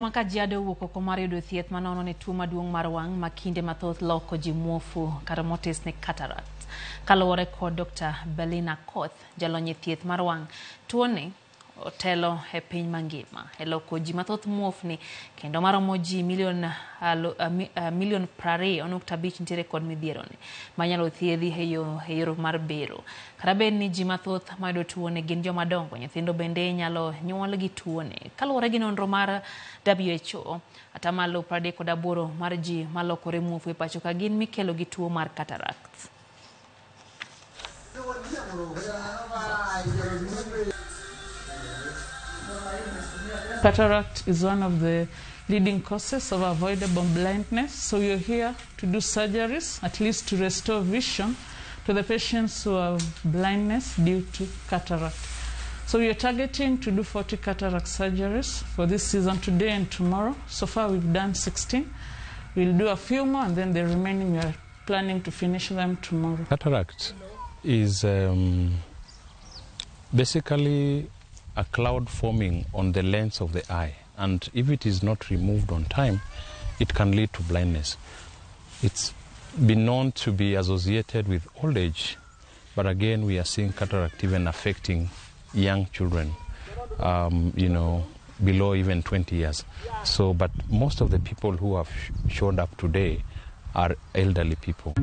Ma Kajiado owuok oko mar yudo thieth manono ne tuo maduong' mar wang' ma kinde mathoth loko ji muofu kata motis ni cataract. Kaluwore kod Dr. Belina Koth, jalony e thieth mar wang', tuoni otelo e piny mangima e loko ji mathoth muofni kendo maromo ji milion 20.5 nitiere kod midhieroni manyalo thiedhi e yor mar bero. Kata bed ni ji mathoth mayudo tuoni gin joma dongo, nyithindo bende nyalo nyuol gi tuoni. Kaluwore gi nonro mar WHO, atamalo 38 mar ji malokore muofu e pacho ka gin mikelo gi tuo mar cataract. Cataract is one of the leading causes of avoidable blindness, so we are here to do surgeries, at least to restore vision to the patients who have blindness due to cataract. So we are targeting to do 40 cataract surgeries for this season, today and tomorrow. So far we've done 16. We'll do a few more, and then the remaining we are planning to finish them tomorrow. Cataract is basically a cloud forming on the lens of the eye, and if it is not removed on time, it can lead to blindness. It's been known to be associated with old age, but again we are seeing cataract even affecting young children, below even 20 years. But most of the people who have showed up today are elderly people.